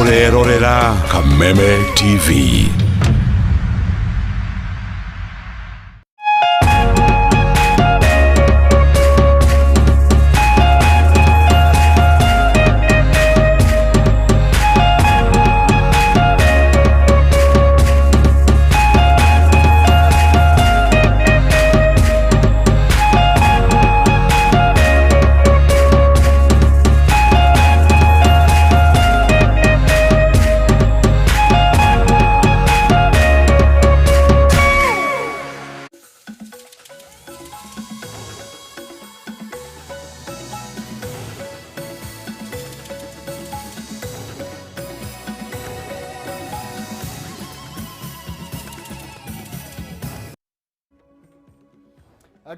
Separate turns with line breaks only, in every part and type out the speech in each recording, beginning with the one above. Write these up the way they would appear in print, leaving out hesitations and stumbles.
Ũrerorera Kameme TV.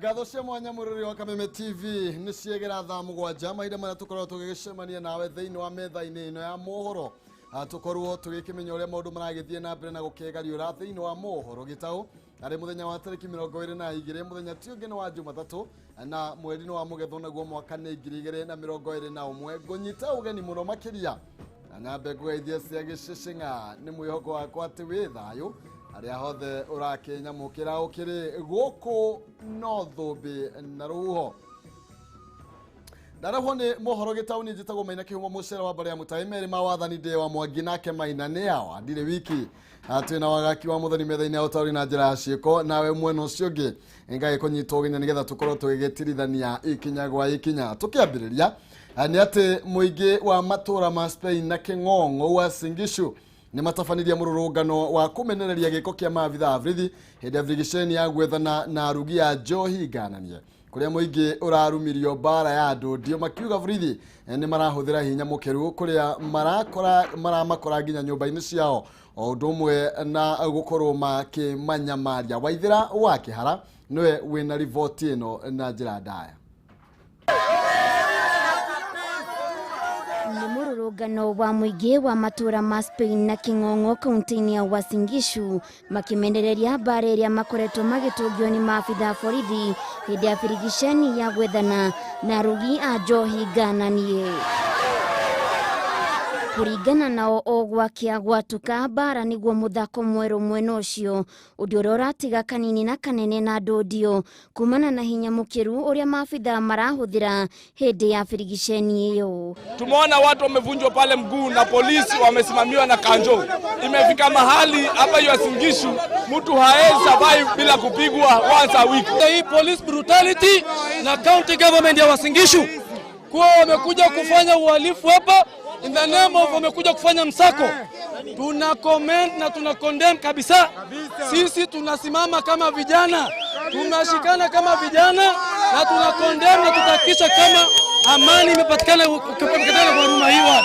Ngatho cia mwanya mũrũri wa Kameme TV nĩ ciegera thaa 7 mahinda marĩa tũkoragwo tũgĩgĩcemania nawe thĩinĩ wa metha-inĩ ĩno ya mohoro. Tũkorwo tũgĩkĩmenya ũrĩa maũndũ maragĩthiĩ na mbere na gũkĩgariũra thĩinĩ wa mohoro gĩtaũ arĩ mũthenya wa tarĩki 22, mũthenya ti ũngĩ nĩ wa Jumatatũ na mweri nĩ wa mũgetho, naguo mwaka nĩ 2021. Ngũnyita ũgeni mũno makĩria na nyambe ngũgeithie cia gĩcĩcĩng'a, nĩ mwĩhoko wakwa atĩ wĩ thayũ harĩa hothe ũrakĩnyamũkĩra ũkĩrĩ gũkũ no thũmbĩ na rũhuho. Ndarehwo nĩ mohoro gĩtaũni, njĩtagwo Maina Kĩhumo mũcere wa mbare ya mũtaĩ merĩ ma wathani ndĩ wa Mwangi nake Maina nĩ awa ndirĩ wiki. Twĩna wagaki wa mũthoni metha-inĩ ya ũtaũri na njĩra ya ciĩko, nawe mwena ũcio ũngĩ ngagĩkũnyita ũgeni nĩgetha tũkorwo tũgĩgĩtirithania ikinya gwa ikinya. Tũkĩambĩrĩria nĩ atĩ mũingĩ wa matũra ma Spain na Kĩng'ong'o wa Singishu nĩ matabanirie mũrũrũngano wa kũmenereria gĩko kĩa maabitha a borithi hĩndĩ ya birigiceni ya gwethana na arugi a njohi ngananie, kũrĩa mũingĩ ũrarumirio mbara ya ndũndio makiuga borithi nĩ marahũthĩra hinya mũkĩru kũrĩa marakora maramakora nginya nyũmba-inĩ ciao, o ũndũ ũmwe na gũkorwo makĩmanyamaria. Waithĩra wa Kĩhara nĩwe wĩna riboti ĩno na njĩra ndaya.
Nĩ mũrũrũngano wa mũingĩ wa matũra ma Spain na Kĩng'ong'o kaunti-inĩ ya Uasin Gishu makĩmenereria mbara ĩrĩa makoretwo magĩtũngio nĩ maabitha a borithi hĩndĩ ya birigiceni ya gwethana na arugi a njohi ngananie. Kũringana nao o gwakĩa gwatuka mbara nĩguo mũthako mwerũ mwena ũcio, ũndũ ũrĩa ũratiga kanini na kanene na ndũndio kumana na hinya mũkĩru ũrĩa maabitha marahũthĩra hĩndĩ ya birigiceni ĩyo.
Tumeona watu wamevunjwa pale mguu na polisi wamesimamiwa na kanjo. Imefika mahali hapa Uasin Gishu mtu haezi survive bila kupigwa once a week.
Hii police brutality na county government ya Uasin Gishu kuwa wamekuja kufanya uhalifu hapa in the name of wamekuja kufanya msako. Tuna comment na tuna condemn kabisa. Sisi tunasimama kama vijana, tunashikana kama vijana na tuna condemn na tutahakikisha kama amani imepatikana kwa Ruma hii.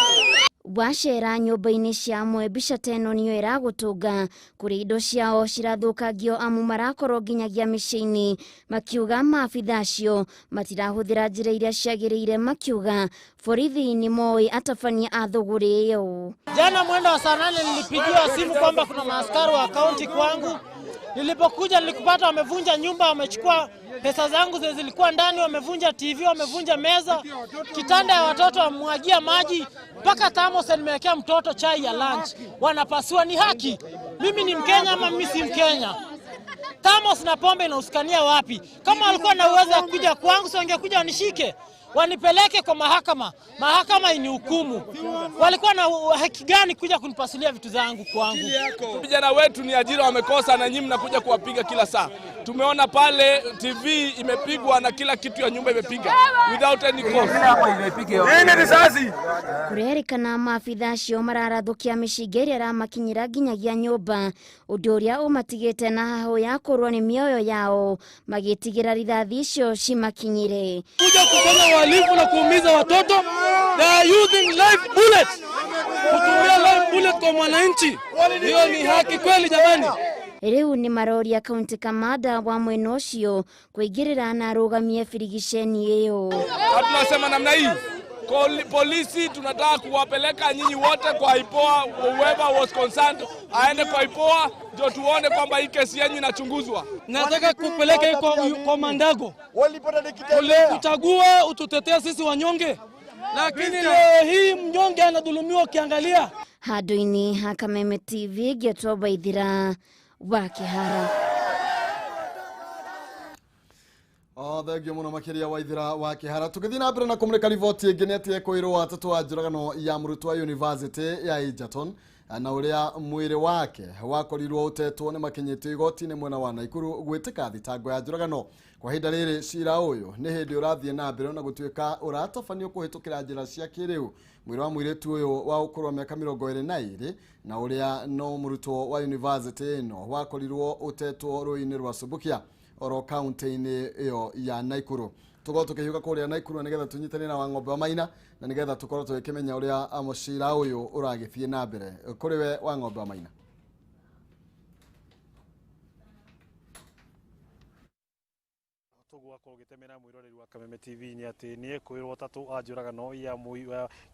Wacera nyũmba-inĩ cia amwe mbica ta ĩno nĩyo ĩragũtũnga kũrĩ indo ciao cirathũkangio amu marakorwo nginyagia mĩciĩ-inĩ makiuga maabitha acio matirahũthĩra njĩra iria ciagĩrĩire, makiuga borithi nĩ moĩ atabania a thũgũrĩ ĩyo.
Jana mwendo wa saa 8 nilipigiwa simu kwamba kuna maaskari wa kaunti kwangu. Nilipokuja nilikupata wamevunja nyumba, wamechukua pesa zangu zenye zilikuwa ndani, wamevunja TV, wamevunja meza, kitanda ya watoto wamwagia maji, mpaka thermos nimewekea mtoto chai ya lunch. Wanapasua. Ni haki? Mimi ni Mkenya ama mimi si Mkenya? Thermos na pombe inahusikania wapi? Kama walikuwa na uwezo wa kuja kwangu, si wangekuja wanishike, wanipeleke kwa mahakama, mahakama inihukumu. Walikuwa na haki gani kuja kunipasulia vitu zangu kwangu?
Vijana wetu ni ajira wamekosa na nyinyi mnakuja kuwapiga kila saa. Tumeona pale TV imepigwa na kila kitu ya nyumba imepiga without any cause.
Kũrerĩkana maabitha acio mararathũkia mĩcinga ĩrĩa ĩramakinyĩra nginyagia nyũmba, ũndũ ũrĩa ũmatigĩte na hahũ ya kũrwo nĩ mĩoyo yao magĩtigĩra rithathi icio cimakinyire.
Kuja kufanya uhalifu na kuumiza watoto, they are using live bullets. Kutumia live bullet kwa mwananchi, hiyo ni haki kweli jamani?
Rĩu nĩ maroria kaunti kamanda wa mwena ũcio kũingĩrĩra na arũgamie birigiceni ĩyo.
Tunasema namna hii, polisi tunataka kuwapeleka nyinyi wote kwa IPOA, whoever was concerned aende kwa IPOA ndio tuone kwamba hii kesi yenu inachunguzwa.
Nataka kupeleka kwa Mandago. Ulikuchagua ututetee sisi wanyonge, lakini leo hii mnyonge anadhulumiwa ukiangalia.
Handũ-inĩ ha Kameme TV ngĩtwo Waithira wa Kĩhara.
Oh, thengio muno makiria Waithira wa Kihara. Tugithii na mbere na kumurika riboti ĩngĩ nĩ atĩ ekwĩrwo atatũ a njũragano ya mũrutwo wa University ya Egerton na ũrĩa mwĩrĩ wake wakorirwo ũtetwo nĩ makinyĩtio igoti-inĩ mwena wa Naikuru gwĩtĩka thitango ya njũragano. Kwa ihinda rĩrĩ cira ũyũ nĩ hĩndĩ ũrathiĩ na mbere na gũtuĩka ũratabanio kũhĩtũkĩra njĩra cia kĩrĩu. Mwĩrĩ wa mũirĩtu ũyũ wa ũkũrũ wa mĩaka 22 na ũrĩa no mũrutwo wa university ĩno wakorirwo ũtetwo rũĩ-inĩ rwa Subukia oro kaunti-inĩ ĩyo ya Naikuru. Tũkorwo tũkĩhiũka kũrĩa Naikuru nĩgetha tũnyitane na Wang'ombe wa Maina na nĩgetha tũkorwo tũgĩkĩmenya ũrĩa mũcira ũyũ ũragĩthiĩ na mbere. Kũrĩ we Wang'ombe wa Maina.
Tũgwakorwo gĩtemera mwĩroreri wa Kameme TV nĩ atĩ nĩ ekwĩrwo atatũ a njũragano ya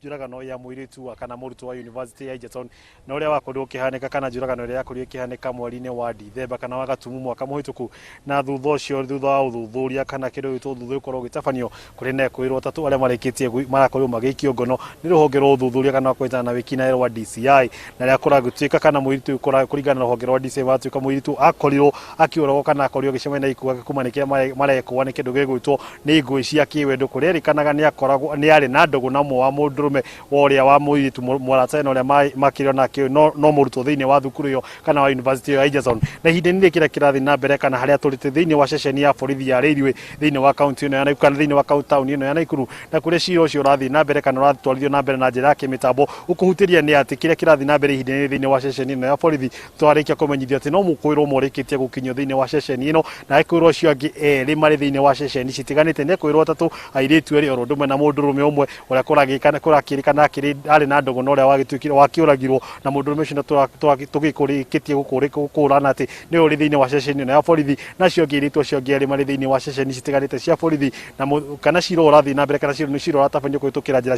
njũragano ya mũirĩtu wa kana mũrutwo wa University ya Egerton na ũrĩa wakorirwo ũkĩhanĩka kana njũragano ĩrĩa yakorirwo ĩkĩhanĩka mweri-inĩ wa Dithemba kana wa Gatumu mwaka mũhĩtũku, na thutha ũcio thutha wa ũthuthuria kana kĩndũ gĩtwo ũthuthuria ũkorwo ũgĩtabanio kũrĩ na ekwĩrwo atatũ arĩa marĩkĩtie marakorirwo magĩikio ngono nĩ rũhonge rwa ũthuthuria kana kũnyitana na wĩkinaĩ rwa DCI, na rĩa kũragũtuĩka kana mũirĩtu kũringana na rũhonge rwa DCI watuĩka mũirĩtu akorirwo akĩũragwo kana akorirwo agĩcemania na ikuũ kuma nĩ kĩrĩa marekwo nĩ kĩndũ gĩgwĩtwo nĩ ngũĩ cia kĩwendo kũrĩa erĩkanaga nĩ akoragwo nĩ arĩ na ndũgũ na ũmwe wa mũndũrũme wa ũrĩa wa mũirĩtu mũrata na ũrĩa makĩrĩ onake no mũrutwo thĩinĩ wa thukuru ĩyo kana wa university ĩyo ya Egerton. Na ihinda-inĩ rĩrĩ kĩrĩa kĩrathiĩ na mbere kana harĩa tũrĩte thĩinĩ wa ceceni ya borithi ya Railway thĩinĩ wa kaunti ĩno ya Naikuru kana thĩinĩ wa taũni ĩno ya Naikuru, na kũrĩa cira ũcio ũrathiĩ na mbere kana ũratwarithio na mbere na njĩra ya kĩmĩtambo ũkũhutĩria nĩ atĩ kĩrĩa kĩrathiĩ na mbere ihinda-inĩ thĩinĩ wa ceceni ĩno ya borithi twarĩkia kũmenyithio atĩ no mũkwĩrwo ũmwe ũrĩkĩtie gũkinyio thĩinĩ wa ceceni ĩno na ekwĩrwo acio angĩ erĩ marĩ thĩinĩ wa ceceni citiganĩte. Nĩ ekwĩrwo atatũ airĩtu erĩ oro ũndũ ũmwe na mũndũrũme ũmwe ũrĩa kũrakĩrĩkana arĩ na ndũgũ na ũrĩa wagĩtuĩkire wakĩũragirwo na mũndũrũme ũcio tũgĩkũrĩkĩtie gũkũrana atĩ nĩwe ũrĩ thĩinĩ wa ceceni ĩno ya borithi, na acio angĩ airĩtu acio angĩ erĩ marĩ thĩinĩ wa ceceni citiganĩte cia borithi, na kana cira ũrathiĩ na mbere kana cira nĩ cira ũratabanio kũhĩtũkĩra njĩra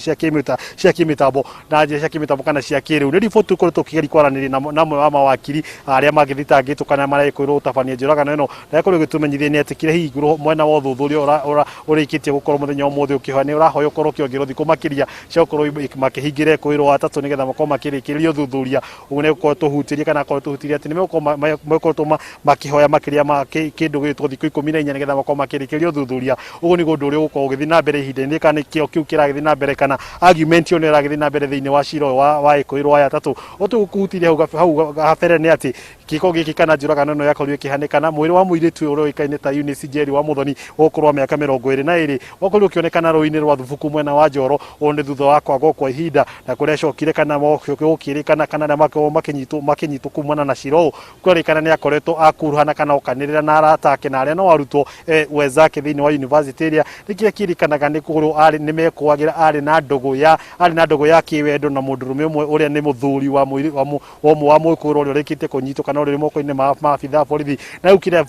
cia kĩmĩtambo na njĩra cia kĩmĩtambo kana cia kĩrĩu. Nĩ riboti tũkoretwo tũkĩgeria kwaranĩria na amwe wa mawakiri arĩa magĩthitangĩtwo kana marekwĩrwo gũtabania njũragano ĩno, na ĩkorwo ĩgĩtũmenyithia nĩ atĩ kĩrĩa hihi mwena wa ũthuthuria ũrĩkĩtie gũkorwo mũthenya wa ũmũthĩ ũkĩhoya nĩ ũrahoya ũkorwo ũkĩongererwo thikũ makĩria cia gũkorwo makĩhingĩra ekwĩrwo atatũ nĩgetha makorwo makĩrĩkĩrĩria ũthuthuria. Ũguo nĩ gũkorwo tũhutĩrie kana akorwo tũhutĩrie atĩ nĩ megũkorwo makĩhoya makĩria ma kĩndũ gĩgwĩtwo thikũ 14 nĩgetha makorwo makĩrĩkĩrĩria ũthuthuria. Ũguo nĩguo ũndũ ũrĩa ũgũkorwo ũgĩthiĩ na mbere ihinda-inĩ kana kĩo kĩu kĩragĩthiĩ na mbere kana argument ĩyo nĩ ĩragĩthiĩ na mbere thĩinĩ wa cira ũyũ wa ekwĩrwo aya atatũ. Ũtũgũkũhutĩria hau habere nĩ atĩ gĩko gĩkĩ kana njũragano ĩno yakorirwo ĩkĩhanĩka na mwĩrĩ wa mũirĩtu ũyũ ũrĩa ũĩkaine ta Eunice Njeri wa Muthoni wa ũkũrũ wa mĩaka 22 wakorirwo ũkĩonekana rũĩ-inĩ rwa Thubuku mwena wa Njoro. Ũũ nĩ thutha wa kwagwo kwa ihinda na kũrĩa acokire kana gũkĩrĩkana kana arĩa makoragwo makĩnyitwo kumana na cira ũyũ kwerĩkana nĩ akoretwo akuruhana kana okanĩrĩra na arata ake na arĩa no arutwo wenzake thĩinĩ wa university ĩrĩa nĩ kĩrĩa kĩrĩkanaga nĩ kũrwo arĩ nĩ mekũagĩra arĩ na ndũgũ ya kĩwendo na mũndũrũme ũmwe ũrĩa nĩ mũthuri wa ũmwe wa mũkũrũ ũrĩa ũrĩkĩtie kũnyitwo kana ũrĩa ũrĩ moko-inĩ ma maabithaa borithi. Na rĩu kĩrĩa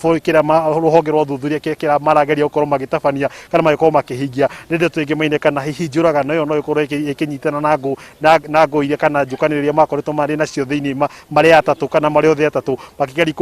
rũhonge rwa ũthuthuria kĩrĩa marageria gũkorwo magĩtabania kana magĩkorwo makĩhingia nĩ ndeto ĩngĩ maine kana hihi njũragano ĩyo no ĩkorwo ĩkĩnyitana na ngũ iria kana njũkanĩrĩro iria makoretwo marĩ nacio thĩinĩ marĩ atatũ kana marĩ othe atatũ makĩgeria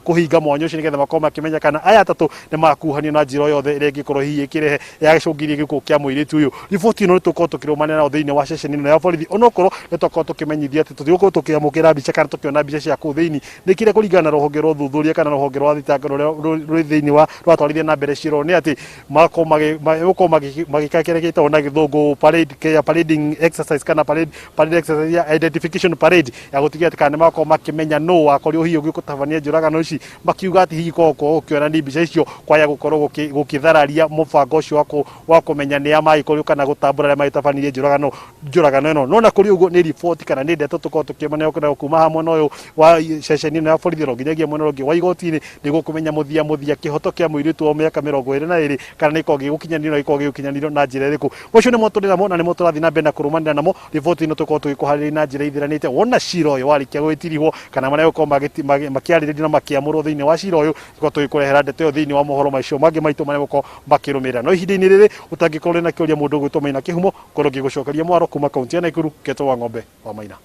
kũhinga mwanya ũcio nĩgetha makorwo makĩmenya kana aya atatũ nĩ makuhanio na njĩra o yothe ĩrĩa ĩngĩkorwo hihi ĩkĩrehe yagĩcũngĩrĩria gĩkuũ kĩa mũirĩtu ũyũ. Riboti ĩno nĩ tũkorwo tũkĩrũmanĩra nayo thĩinĩ wa ceceni ĩno ya borithi onokorwo nĩ tũkorwo tũkĩmenyithia atĩ tũtigũkorwo tũkĩamũkĩra mbica kana tũkĩona mbica cia kũu thĩinĩ nĩ kĩrĩa kũringana na rũhonge rwa ũthuthuria kana rũhonge rwa thitango rũrĩa rwĩ thĩinĩ wa rwatwarithia na mbere cira nĩ atĩ makorwo magĩka kĩrĩa gĩtagwo na gĩthũngũ parade parading exercise kana parade exercise ya identification parade ya gũtigĩrĩra atĩ kana nĩ makorwo makĩmenya nũ wakorirwo hihi ũgĩtabania njũragano ici, makiuga atĩ hihi korwo ũkĩonania mbica icio kwaya gũkorwo gũkĩthararia mũbango ũcio wa kũmenya nĩa magĩkorirwo kana gũtambũra arĩa magĩtabanirie njũragano ĩno. No na kũrĩ ũguo nĩ riboti kana nĩ ndeto tũkorwo tũkĩmenya kuma hamwe mwena ũyũ wa ceceni ĩno ya borithi oro nginyagia mwena ũngĩ wa igoti-inĩ nĩguo kũmenya mũthia kĩhoto kĩa mũirĩtu wa mĩaka 22 kana nĩ gĩkoragwo gĩgũkinyanĩrio na gĩkoragwo gĩgũkinyanĩrio na njĩra ĩrĩkũ. Macio nĩmo tũrĩ namo na nĩmo tũrathiĩ na mbere na kũrũmanĩra namo. Riboti ĩno tũkorwo tũgĩkũharĩrĩria na njĩra ithiranĩte wona cira ũyũ warĩkia gwĩtirihwo kana marĩa gũkorwo makĩarĩrĩrio na makĩamũrwo thĩinĩ wa cira ũyũ tũkorwo tũgĩkũrehera ndeto ĩyo thĩinĩ wa mohoro macio mangĩ maitũ marĩa gũkorwo makĩrũmĩrĩra. No ihinda-inĩ rĩrĩ ũtangĩkorwo na kĩũria mũndũ ũgwĩtwo Maina Kĩhumo ngorwo ngĩgũcokeria mwaro kuma kaunti ya Naikuru ketwo wa Ng'ombe wa Maina.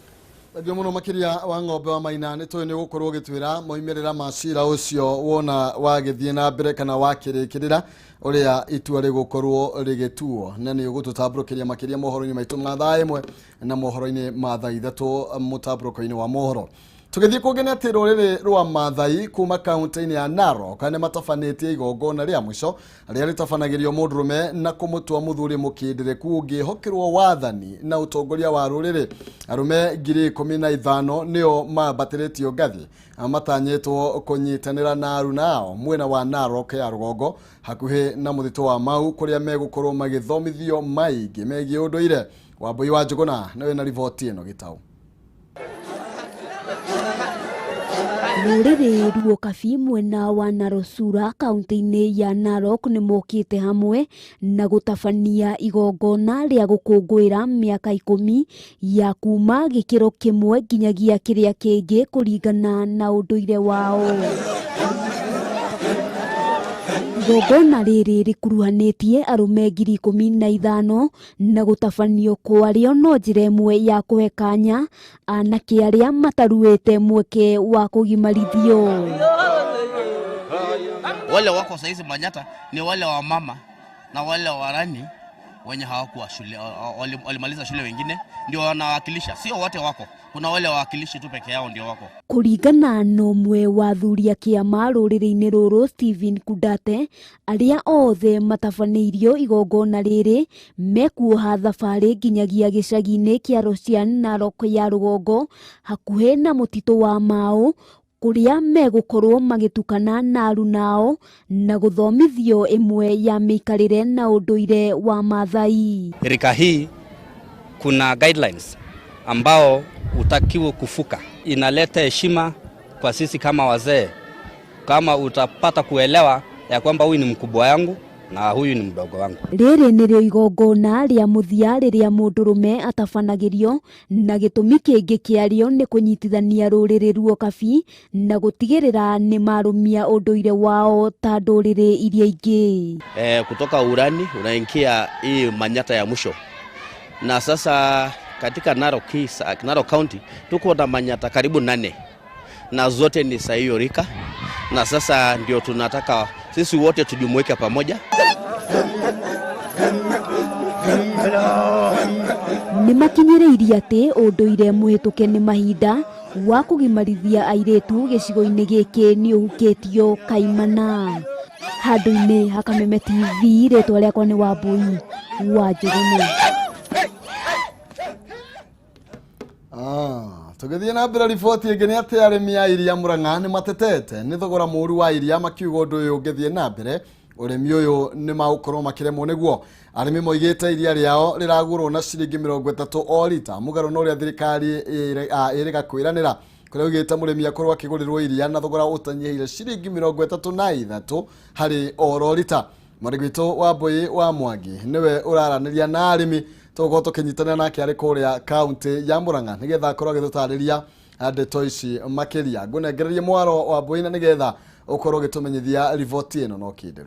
Thengiũ mũno makĩria wa ng'ombe wa Maina. Nĩ tũĩ nĩ ũgũkorwo ũgĩtwĩra moimĩrĩra ma cira ũcio wona wagĩthiĩ na mbere kana wakĩrĩkĩrĩra ũrĩa itua rĩgũkorwo rĩgĩtuo, na nĩ ũgũtũtambũrũkĩria makĩria mohoro-inĩ maitũ ma thaa 1 na mohoro-inĩ ma thaa 3 mũtambũrũko-inĩ wa mohoro. Tũgĩthiĩ kũngĩ nĩ atĩ rũrĩrĩ rwa Maathai kuma kaunti-inĩ ya Narok nĩ matabanĩtie igongona rĩa mũico rĩrĩa rĩtabanagĩrio mũndũrũme na kũmũtua mũthuri mũkĩndĩrĩku ũngĩhokerwo wathani na ũtongoria wa rũrĩrĩ. Arũme 15,000 nĩo mambatĩrĩtio ngathĩ matanyĩtwo kũnyitanĩra na aruna ao mwena wa Narok ya rũgongo hakuhĩ na mũtitũ wa Mau kũrĩa megũkorwo magĩthomithio maingĩ megiĩ ũndũire. Wambui wa Njũgũna nĩwe na riboti ĩno gĩtaũ.
Rũrĩrĩ ruokabi mwena wa Narosura kaunti-inĩ ya Narok nĩ mokĩte hamwe na gũtabania igongona rĩa gũkũngũĩra mĩaka 10 ya kuma gĩkĩro kĩmwe nginyagia kĩrĩa kĩngĩ kũringana na ũndũire wao. Igongona rĩrĩ rĩkuruhanĩtie arũme 15,000 na gũtabanio kwarĩo no njĩra ĩmwe ya kũhe kanya anake arĩa mataruĩte mweke wa kũgimarithio.
Wale wako saizi Manyata ni wale wa mama na wale warani wenye hawakuwa shule, walimaliza shule, wengine ndio wanawakilisha, sio wote wako. Kuna wale wawakilishi tu peke yao ndio wako.
Kũringana na ũmwe wa athuri a kĩama rũrĩrĩ-inĩ rũrũ Stephen Kundate, arĩa othe matabanĩirio igongona rĩrĩ mekuoha thabarĩ nginyagia gĩcagi-inĩ kĩa Rosian Narok ya rũgongo hakuhĩ na mũtitũ wa Mau kũrĩa megũkorwo magĩtukana na aruna na gũthomithio ĩmwe ya mĩikarĩre na ũndũire wa Maathai.
Rika hii kuna guidelines ambao utakiwa kufuka, inaleta heshima kwa sisi kama wazee, kama utapata kuelewa ya kwamba huyu ni mkubwa yangu na huyu ni mdogo wangu.
Rĩrĩ nĩrĩo igongona rĩa mũthia rĩrĩa mũndũrũme atabanagĩrio na gĩtũmi kĩngĩ kĩarĩo nĩ kũnyitithania rũrĩrĩ ruokabi na gũtigĩrĩra nĩ marũmia ũndũire wao ta ndũrĩrĩ iria ingĩ.
Kutoka urani unaingia hii Manyata ya mwisho, na sasa katika Narok County tuko na Manyata karibu 8 na zote ni sahiyo rika, na sasa ndio tunataka sisi wote tujumuike pamoja.
Nĩ makinyĩrĩirie atĩ ũndũire mũhĩtũke nĩ mahinda wa kũgimarithia airĩtu gĩcigo-inĩ gĩkĩ nĩ ũhukĩtio kaimana. Handũ-inĩ ha Kameme TV, rĩtwa rĩakwa nĩ Wambui wa Njũgũna.
Tũgĩthiĩ na mbere riboti ĩngĩ nĩ atĩ arĩmi a iria Murang'a nĩ matetete nĩ thogora mũũru wa iria makiuga ũndũ ũyũ ũngĩthiĩ na mbere ũrĩmi ũyũ nĩ magũkorwo makĩremwo nĩguo. Arĩmi moigĩte iria rĩao rĩragũrwo na ciringi 30 o rita mũgarũ na ũrĩa thirikari ĩrĩga kwĩranĩra kũrĩa ugĩte mũrĩmi akorwo akĩgũrĩrwo iria na thogora ũtanyihĩire ciringi 33 harĩ oro rita. Mwarĩ witũ Wambui wa Mwangi nĩwe ũraranĩria na arĩmi tũgũkorwo tũkĩnyitanĩra nake arĩ kũrĩa kaunti ya Murang'a nĩgetha akorwo agĩtũtarĩria ndeto ici makĩria. Ngũnengererie mwaro Wambui na nĩgetha ũkorwo ũgĩtũmenyithia riboti ĩno no kĩndĩru.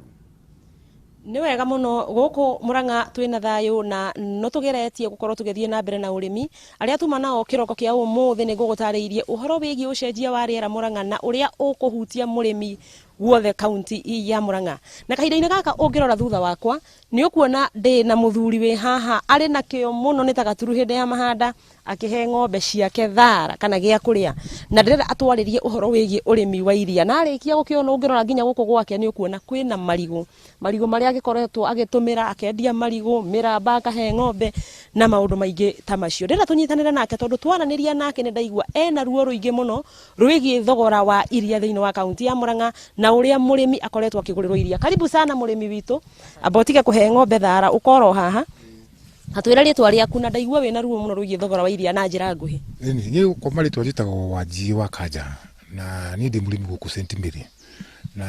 Nĩ wega mũno gũkũ Murang'a twĩna thayũ na no tũgeretie gũkorwo tũgĩthiĩ na mbere na ũrĩmi. Arĩa tuma nao kĩroko kĩa ũmũthĩ nĩ ngũgũtarĩirie ũhoro wĩgiĩ ũcenjia wa rĩera Murang'a na ũrĩa ũkũhutia mũrĩmi guothe kaunti ya Murang'a. Na kahinda-inĩ gaka ũngĩrora thutha wakwa nĩ ũkuona ndĩ na mũthuri wĩ haha arĩ na kĩo mũno nĩ ta gaturu hĩndĩ ya mahanda akĩhe ng'ombe ciake thara kana gĩa kũrĩa, na ndĩrenda atwarĩrie ũhoro wĩgiĩ ũrĩmi wa iria. Na arĩkia gũkĩona ũngĩrora nginya gũkũ gwake nĩ ũkuona kwĩna marigũ, marigũ marĩa agĩkoretwo agĩtũmĩra akendia marigũ, mĩramba akahe ng'ombe na maũndũ maingĩ ta macio. Ndĩrenda tũnyitanĩre nake tondũ twaranĩria nake nĩ ndaigua ena ruo rũingĩ mũno rwĩgiĩ thogora wa iria thĩinĩ wa kaunti ya Murang'a na ũrĩa mũrĩmi akoretwo akĩgũrĩrwo iria. Karibu sana mũrĩmi witũ, amba ũtige kũhe ng'ombe thara ũkorwo haha atwĩra rĩtwa rĩaku na ndaigua wĩna ruo mũno rwĩgiĩ thogora wa iria na njĩra nguhĩ.
Niĩ kwa marĩtwa njĩtagwo Wanjii wa Kanja na niĩ ndĩ mũrĩmi gũkũ St Mary, na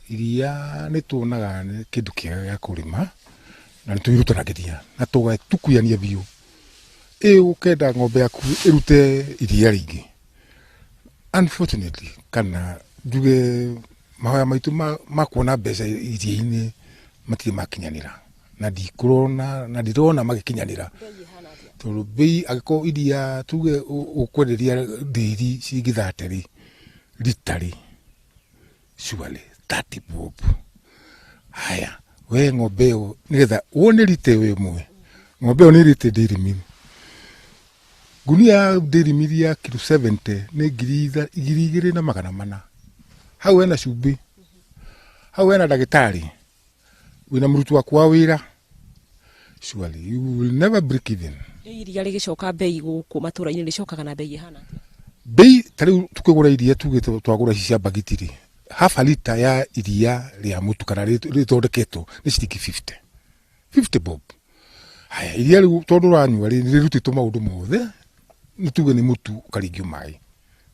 iria nĩ tuonaga nĩ kĩndũ kĩega gĩa kũrĩma na nĩ twĩrutanagĩria na tũgatukuyania biũ. Ĩ ũkenda ng'ombe yaku ĩrute iria rĩingĩ, unfortunately kana njuge mahoya maitũ ma kuona mbeca iria-inĩ matirĩ makinyanĩra, na ndikũrona na ndirona magĩkinyanĩra. Tondũ mbei angĩkorwo iria tuge ũkwenderia ndĩri ciringi 30 rĩ, rita rĩ, surely 30 bob. Haya, we ng'ombe ĩyo nĩgetha wone rita ĩyo ĩmwe, ng'ombe ĩyo nĩ ĩrĩte dairy meal. Ngunia ya dairy meal ya kilo 70 nĩ 2400. Hau hena cumbĩ, hau hena ndagĩtarĩ, wĩna mũruti waku wa wĩra, surely you will never break even.
Iria rĩgĩcoka mbei gũkũ matũra-inĩ rĩcokaga na mbei ĩhana atĩa?
Mbei ta rĩu tukĩgũra iria tugĩte twagũra ici cia bagiti rĩ, half a liter ya iria rĩa mũtu kana rĩthondeketwo nĩ ciringi 50, 50 bob. Haya, iria rĩu tondũ ũranyua rĩ, nĩ rĩrutĩtwo maũndũ mothe, nĩ tuge nĩ mũtu ũkaringio maĩ,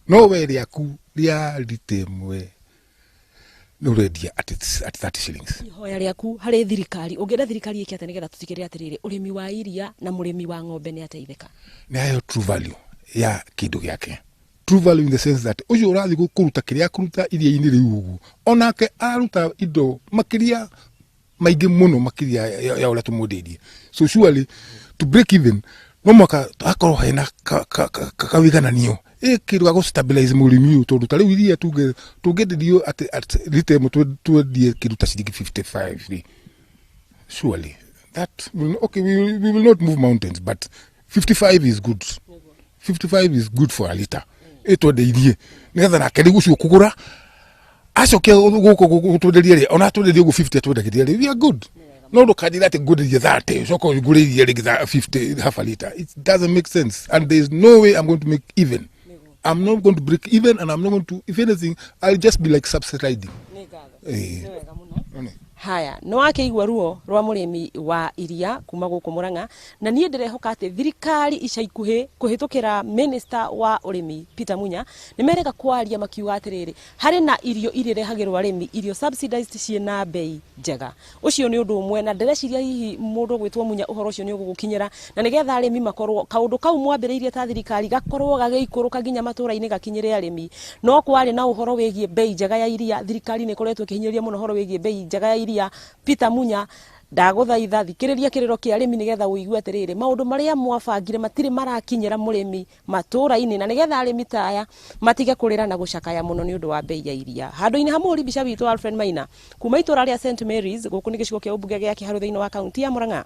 no we rĩaku rĩa rita ĩmwe nĩ ũrendia at 30 shillings.
Ihoya rĩaku harĩ thirikari, ũngĩenda thirikari ĩke atĩa nĩgetha tũtigĩrĩre atĩrĩrĩ ũrĩmi wa iria na mũrĩmi wa ng'ombe nĩ ateithĩka?
Nĩ aheo true value ya kĩndũ gĩake. True value in the sense that ũcio ũrathiĩ kũruta kĩrĩa akũruta iria-inĩ rĩu ũguo, onake araruta indo makĩria maingĩ mũno makĩria ya ũrĩa tũmwendeirie. So surely to break even no mwaka hakorwo hena kawĩigananio ĩ kĩndũ gĩa gũ-stabilize mũrĩmi ũyũ, tondũ ta rĩu iria tuge tũngĩenderio at rita ĩmwe twendie kĩndũ ta ciringi 55 rĩ, surely that will, okay, we will not move mountains, but 55 is good. 55 is good for a liter ĩtwendeirie, nĩgetha nake rĩu ũcio ũkũgũra acoke gũkũ gũtwenderia rĩ, ona atwenderie ũguo 50 atwendagĩria rĩ, we are good. No ndũkanjĩre atĩ ngwenderie 30 ũcoke ngũre iria rĩngĩ 50 half a liter. It doesn't make sense, and there is no way I'm going to make even. I'm not going to break even, and I'm not going to, if anything, I'll just be like subsidizing. Eh.
Haya, nĩ wakĩigua ruo rwa mũrĩmi wa iria kuma gũkũ Mũrang'a, na niĩ ndĩrehoka atĩ thirikari ica ikuhĩ kũhĩtũkĩra minister wa ũrĩmi Peter Munya nĩ merega kwaria makiuga atĩrĩrĩ harĩ na irio irĩrehagĩrwo arĩmi, irio subsidized ciĩna mbei njega. Ũcio nĩ ũndũ ũmwe, na ndĩreciria hihi mũndũ ũgwĩtwo Munya ũhoro ũcio nĩ ũgũgũkinyĩra, na nĩgetha arĩmi makorwo kaũndũ kau mwambĩrĩirie ta thirikari gakorwo gagĩikũrũka nginya matũra-inĩ gakinyĩre arĩmi. No kwarĩ na ũhoro wĩgiĩ mbei njega ya iria, thirikari nĩ ĩkoretwo ĩkĩhinyĩrĩria mũno ũhoro wĩgiĩ mbei njega ya iria. Peter Munya, ndagũthaitha thikĩrĩria kĩrĩro kĩa arĩmi nĩgetha ũigue atĩrĩrĩ maũndũ marĩa mwabangire matirĩ marakinyĩra mũrĩmi matũra-inĩ, na nĩgetha arĩmi ta aya matige kũrĩra na gũcakaya mũno nĩ ũndũ wa mbei ya iria. Handũ-inĩ ha mũhũri mbica witũ Alfred Maina kuma itũra rĩa St Mary's, gũkũ nĩ gĩcigo kĩa ũmbunge gĩa Kĩharũ thĩinĩ wa kaunti ya Murang'a,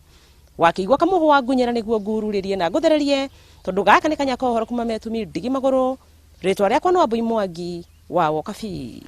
wakĩigua kamũhũ wa ngunyĩra nĩguo ngururĩrie na ngũthererie, tondũ gaka nĩ kanya ka ũhoro kuma metumi ndigi magũrũ. Rĩtwa rĩakwa no Wambui Mwangi wa Wokabi.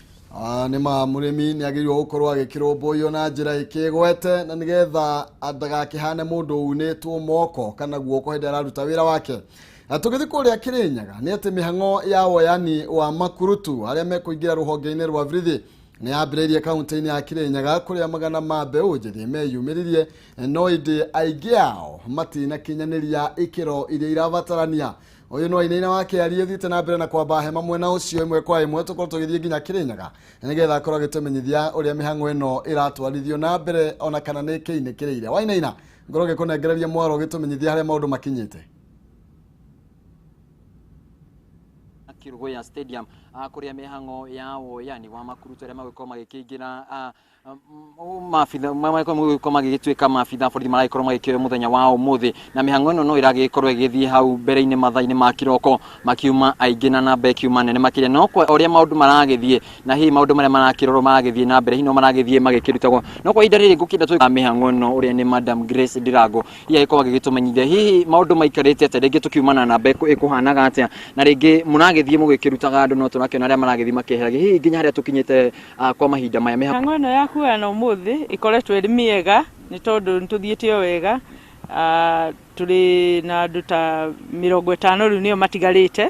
Nĩ ma mũrĩmi nĩ agĩrĩirwo gũkorwo agĩkĩrũmbũiyo na njĩra ĩkĩgwete, na nĩgetha ndagakĩhane mũndũ unĩtwo moko kana guoko hĩndĩ araruta wĩra wake. Na tũgĩthiĩ kũrĩa Kĩrĩnyaga nĩ atĩ mĩhang'o ya woyani wa makurutu arĩa mekũingĩra rũhonge-inĩ rwa borithi nĩ yambĩrĩirie kaunti-inĩ ya Kĩrĩnyaga, kũrĩa magana ma mbeũ njĩthĩ meyumĩririe, no ĩndĩ aingĩ ao matinakinyanĩria ikĩro iria irabatarania. Ũyũ no Wainaina wa Kĩarie thiĩte na mbere na kwamba hema mwena ũcio ĩmwe kwa ĩmwe, tũkorwo tũgĩthiĩ nginya Kĩrĩnyaga nĩgetha akorwo agĩtũmenyithia ũrĩa mĩhang'o ĩno ĩratwarithio na mbere, ona kana nĩ kĩinĩkĩrĩire. Wainaina, ngorwo ngĩkũnengereria mwaro ũgĩtũmenyithia harĩa maũndũ makinyĩte.
Kirugoya Stadium kuria mihango ya woyani wa makurutu aria magũkorwo magĩkĩingĩra maabitha magĩkorwo magĩgĩtuĩka maabitha borithi maragĩkorwo magĩkĩoyo mũthenya wa ũmũthĩ, na mĩhango ĩno no ĩragĩkorwo ĩgĩthiĩ hau mbere-inĩ mathaa-inĩ ma kĩroko makiuma aingĩ na namba ĩkiuma nene makĩria, no kwa ũrĩa maũndũ maragĩthiĩ na hihi maũndũ marĩa marakĩrorwo maragĩthiĩ na mbere, hihi no maragĩthiĩ magĩkĩrutagwo. No kwa ihinda rĩrĩ ngũkĩenda twĩ mĩhango ĩno ũrĩa nĩ Madam Grace Ndirango, hihi agĩkorwo agĩgĩtũmenyithia hihi maũndũ maikarĩte atĩa, rĩngĩ tũkiuma na namba ĩkũhanaga atĩa, na rĩngĩ mũragĩthiĩ mũgĩkĩrutaga andũ, no tũrakĩona arĩa maragĩthiĩ makĩeheragia hihi nginya harĩa tũkinyĩte kwa mahinda maya.
Mĩhango ĩno ya kuoyana ũmũthĩ ĩkoretwo ĩrĩ mĩega nĩ tondũ nĩ tũthiĩte o wega. Tũrĩ na andũ ta 50 rĩu nĩo matigarĩte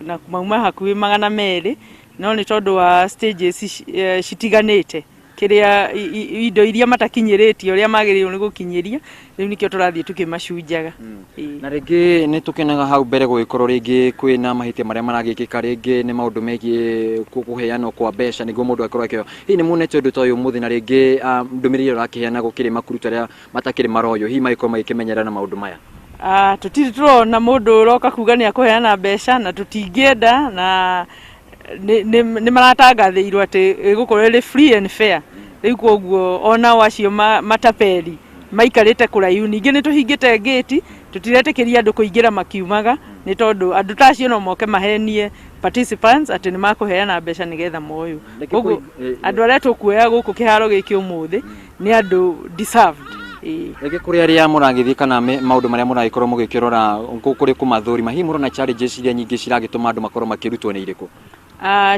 na mauma hakuhĩ 200, no nĩ tondũ wa stages citiganĩte kĩrĩa indo iria matakinyĩrĩtie ũrĩa magĩrĩirwo nĩ gũkinyĩria, rĩu nĩkĩo tũrathiĩ tũkĩmacunjaga.
Na rĩngĩ nĩ tũkenaga hau mbere gũgĩkorwo rĩngĩ kwĩna mahĩtia marĩa maragĩkĩka, rĩngĩ nĩ maũndũ megiĩ kũheanwo kwa mbeca nĩguo mũndũ akorwo akĩoya. Hihi nĩ muonete ũndũ ta ũyũ ũmũthĩ, na rĩngĩ ndũmĩrĩri ĩrĩa ũrakĩheana gũkĩrĩ makurutu arĩa matakĩrĩ maroywo, hihi magĩkorwo magĩkĩmenyerera na maũndũ maya?
Tũtirĩ tũrona mũndũ ũroka kuga nĩ akũheana mbeca, na tũtingĩenda, na nĩ maratangathĩirwo atĩ ĩgũkorwo ĩrĩ free and fair. Rĩu koguo onao acio mataperi maikarĩte kũraihu, ningĩ nĩ tũhingĩte ngĩti Tũtiretĩkĩria andũ kũingĩra makiumaga nĩ tondũ andũ ta acio no moke mahenie participants atĩ nĩ makũheana mbeca nĩgetha moywo. Koguo andũ arĩa tũkuoya gũkũ kĩharo gĩkĩ ũmũthĩ nĩ andũ deserved.
Rĩngĩ kũrĩ arĩa mũragĩthiĩ kana maũndũ marĩa mũragĩkorwo mũgĩkĩrora kũrĩ kũmathũrima, hihi mũrona challenges iria nyingĩ ciragĩtũma andũ makorwo makĩrutwo nĩ irĩkũ?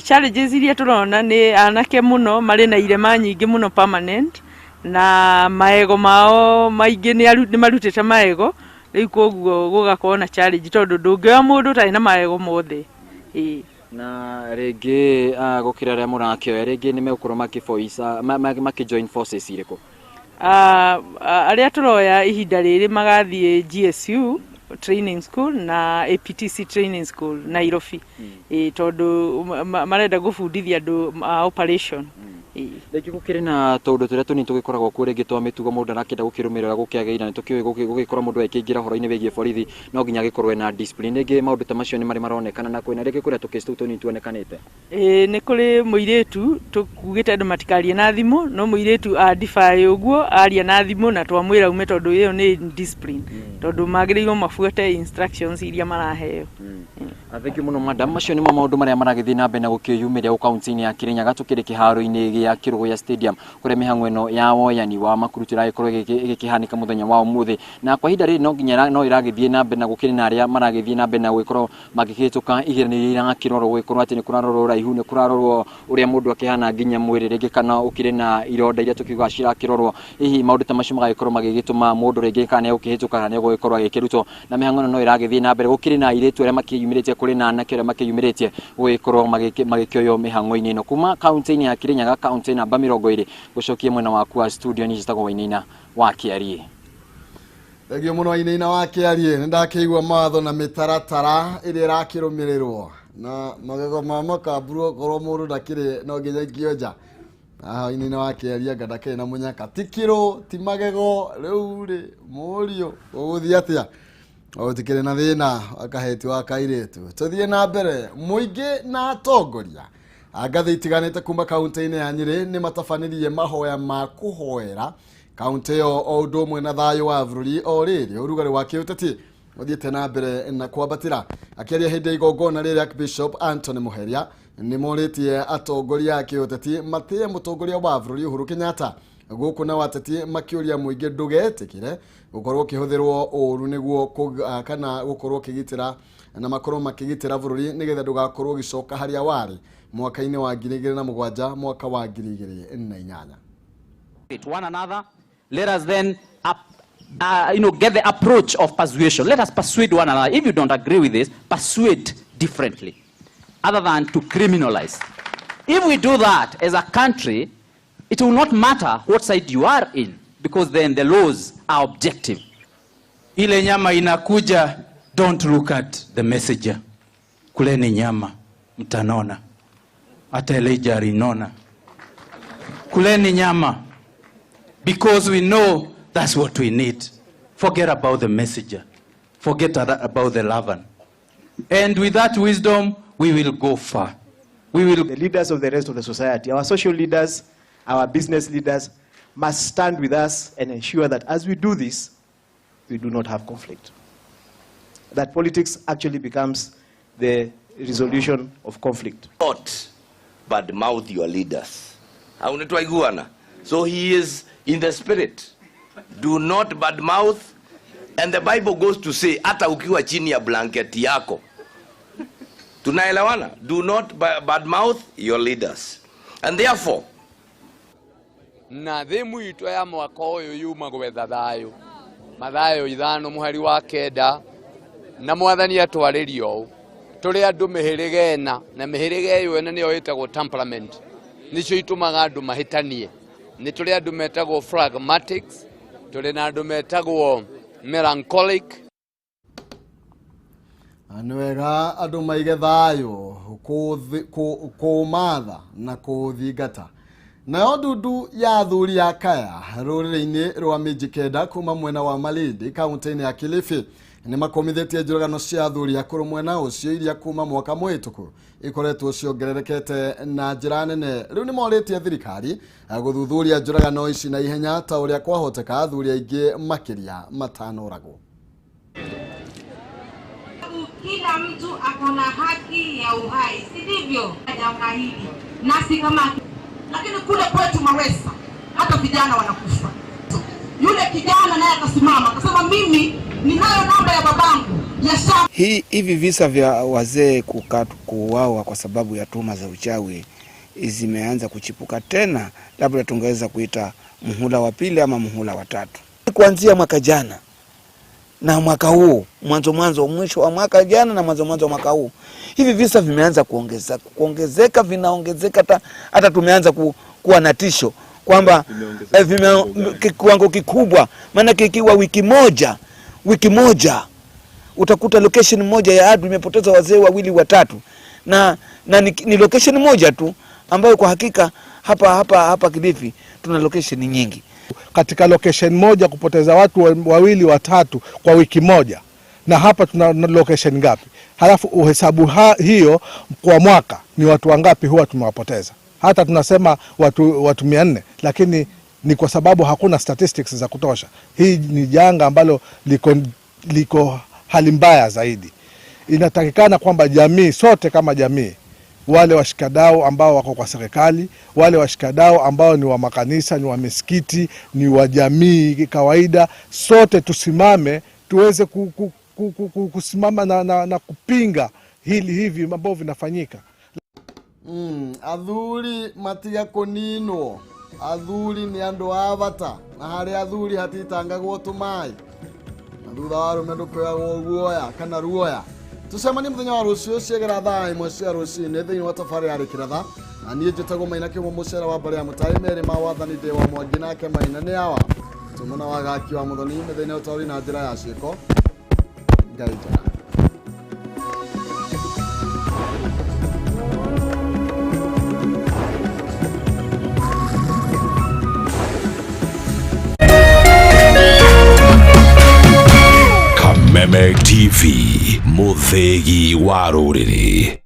Challenges iria tũrona nĩ anake mũno marĩ na irema nyingĩ mũno permanent, na maego mao maingĩ nĩ marutĩte maego, rĩu koguo gũgakorwo na challenge tondũ ndũngĩoya mũndũ ũtarĩ na maego mothe.
Na rĩngĩ gũkĩra arĩa mũrakĩoya, rĩngĩ nĩ megũkorwo makĩ join forces irĩkũ?
Arĩa tũroya ihinda rĩrĩ magathiĩ GSU training school na APTC training school Nairobi, tondũ marenda gũbundithia andũ a operation.
Rĩngĩ gũkĩrĩ na tũũndũ tũrĩa tũnini tũgĩkoragwo kuo rĩngĩ twa mĩtugo mũndũ arakĩenda gũkĩrũmĩrĩra gũkĩagĩrĩra, nĩ tũkĩũĩ gũgĩkorwo mũndũ akĩingĩra ũhoro-inĩ wĩgiĩ borithi no nginya agĩkorwo ena discipline. Rĩngĩ maũndũ ta macio nĩ marĩ maronekana na kwĩna rĩngĩ kũrĩa tũkĩci tũu tũnini tuonekanĩte?
Ĩĩ, nĩ kũrĩ mũirĩtu tũkugĩte andũ matikarie na thimũ, no mũirĩtu a defy ũguo aria na thimũ na twamwĩra aume tondũ ĩyo nĩ discipline, tondũ magĩrĩirwo mabuate instructions iria maraheo.
Thank you mũno, madam. Macio nĩmo maũndũ marĩa maragĩthiĩ na mbere na gũkĩyumĩria gũ kaunti-inĩ ya Kirinyaga, tũkĩrĩ kĩharo-inĩ gĩa Kĩrũgũya Stadium kũrĩa mĩhang'o ĩno ya woyani wa makurutu ĩragĩkorwo ĩgĩkĩhanĩka mũthenya wa ũmũthĩ, na kwa ihinda rĩrĩ no nginya no ĩragĩthiĩ na mbere na gũkĩrĩ na arĩa maragĩthiĩ na mbere na gũgĩkorwo magĩkĩhĩtũka igeranio iria irakĩrorwo, gũgĩkorwo atĩ nĩ kũrarorwo ũraihu, nĩ kũrarorwo ũrĩa mũndũ akĩhana nginya mwĩrĩ, rĩngĩ kana ũkĩrĩ na ironda iria tũkiugaga cirakĩrorwo. Hihi maũndũ ta macio magagĩkorwo magĩgĩtũma mũndũ rĩngĩ kana nĩ egũkĩhĩtũka kana nĩ egũgĩkorwo agĩkĩrutwo, na mĩhang'o ĩno no ĩragĩthiĩ na mbere. Gũkĩrĩ na airĩtu arĩa makĩyumĩrĩtie, kũrĩ na anake arĩa makĩyumĩrĩtie gũgĩkorwo magĩkĩoywo mĩhang'o-inĩ ĩno kuma kaunti-inĩ ya Kirinyaga, kaunti namba 20. Gũcokia mwena waku wa studio, niĩ njĩtagwo Wainaina wa Kĩarie.
Thengiũ mũno, Wainaina wa Kĩarie. Nĩ ndakĩigua mawatho na mĩtaratara ĩrĩa ĩrakĩrũmĩrĩrwo na magego ma makamburu, okorwo mũndũ ndakĩrĩ no nginya aikio nja. Haha Wainaina wa Kĩarie anga ndakĩrĩ na mũnyaka, ti kĩrũ ti magego. Rĩu rĩ, mũriũ, ũgũthiĩ atĩa? Gũtikĩrĩ na thĩna, akaheti wa kairĩtu. Tũthiĩ na mbere. Mũingĩ na atongoria a ngathĩ itiganĩte kuma kaunti-inĩ ya Nyĩrĩ nĩ matabanirie mahoya ma kũhoera kaunti ĩyo o ũndũ ũmwe na thayũ wa bũrũri, o rĩrĩ ũrugarĩ wa kĩũteti ũthiĩte na mbere na kwambatĩra. Akĩaria hĩndĩ ya igongona rĩrĩ, Archbishop Anthony Muheria nĩ morĩtie atongoria a kĩũteti matĩe mũtongoria wa bũrũri Uhuru Kenyatta, gũkũ na wateti makĩũria mũingĩ ndũgetĩkĩre gũkorwo ũkĩhũthĩrwo ũru nĩguo kana gũkorwo ũkĩgitĩra na makorwo makĩgitĩra bũrũri nĩgetha ndũgakorwo ũgĩcoka harĩa warĩ mwaka-inĩ wa 2007, mwaka wa 2008.
To one another. Let us then get the approach of persuasion. Let us persuade one another. If you don't agree with this, persuade differently, other than to criminalize. If we do that as a country, it will not matter what side you are in, because then the laws are objective.
Ile nyama inakuja, don't look at the messenger. Kuleni nyama, mtanona. Hata Elijah alinona. Kuleni nyama, because we know that's what we need. Forget about the messenger. Forget about the Lavan. And with that wisdom, we will go far. We will.
The leaders of the rest of the society, our social leaders, our business leaders, must stand with us and ensure that as we do this, we do not have conflict. That politics actually becomes the resolution of conflict.
Not badmouth your leaders. Haunitwaiguana. So he is in the spirit. Do not badmouth. And the Bible goes to say, hata ukiwa chini ya blanketi yako. Tunaelewana? Do not badmouth your leaders. And therefore,
na thimu itũ ya mwaka ũyũ yuma gwetha thayũ, Mathayo 5 mũhari wa 9, na Mwathani atwarĩria ũũ: tũrĩ andũ mĩhĩrĩga ĩna, na mĩhĩrĩga ĩyo ĩna nĩyo ĩtagwo temperament, nĩcio itũmaga andũ mahĩtanie. Nĩ tũrĩ andũ metagwo phlegmatics, tũrĩ na andũ metagwo melancholic.
Na nĩ wega andũ maige thayũ, kũũmatha na kũũthingata. Nayo ndundu ya athuri a kaya rũrĩrĩ-inĩ rwa Mijikenda kuma mwena wa Malindi, kaunti-inĩ ya Kilifi, nĩ makomithĩtie njũragano cia athuri akũrũ mwena ũcio iria kuma mwaka mũhĩtũku ikoretwo ciongererekete na njĩra nene. Rĩu nĩ morĩtie thirikari gũthuthuria njũragano ici na ihenya ta ũrĩa kwahoteka, athuri aingĩ makĩria matanoragwo.
Kila mtu ako na haki ya uhai, si ndivyo? Janga hili nasi kama, lakini kule kwetu Mawesa hata vijana wanakufa. Yule kijana naye akasimama akasema, mimi ninayo namba ya babangu ya shamba.
Hivi visa vya wazee kuuawa kwa sababu ya tuhuma za uchawi zimeanza kuchipuka tena, labda tungeweza kuita muhula wa pili ama muhula wa tatu. Kuanzia mwaka jana na mwaka huu, mwanzo mwisho wa mwaka jana na mwanzo wa mwaka huu, hivi visa vimeanza kuongezeka, vinaongezeka, hata tumeanza kuwa na tisho kwamba kiwango kikubwa. Maana ikiwa wiki moja utakuta location moja ya Adu imepoteza wazee wawili watatu, na ni location moja tu ambayo kwa hakika hapa Kilifi tuna location nyingi.
Katika location moja kupoteza watu wawili watatu kwa wiki moja, na hapa tuna location ngapi? Halafu uhesabu hiyo kwa mwaka ni watu wangapi huwa tumewapoteza? Hata tunasema watu 400, lakini ni kwa sababu hakuna statistics za kutosha. Hii ni janga ambalo liko hali mbaya zaidi. Inatakikana kwamba jamii sote kama jamii, wale washikadau ambao wako kwa serikali, wale washikadau ambao ni wa makanisa, ni wa misikiti, ni wa jamii kawaida, sote tusimame tuweze kusimama na kupinga hili hivi ambao vinafanyika.
Athuri matiga kuninwo, athuri ni andu a bata, na hari athuri hatitangagwo tumai, na thutha wa arume ndukuoyagwo guoya kana ruoya. Tucemanie muthenya wa rucio ciegera thaa 1 cia rucinĩ thĩinĩ wa tabarĩra ya Rĩkĩratha, na niĩ njĩtagwo Maina Kĩhumo mũcere wa mbarĩ ya Mũtai merĩ ma wathani ndĩ wa Mwangi nake Maina nĩ awa tũmũna wa gaki wa Mũthoni mĩthenya ũtaũri na njĩra ya ciĩko. Ngai njega.
Kameme TV, muthegi wa rũrĩrĩ.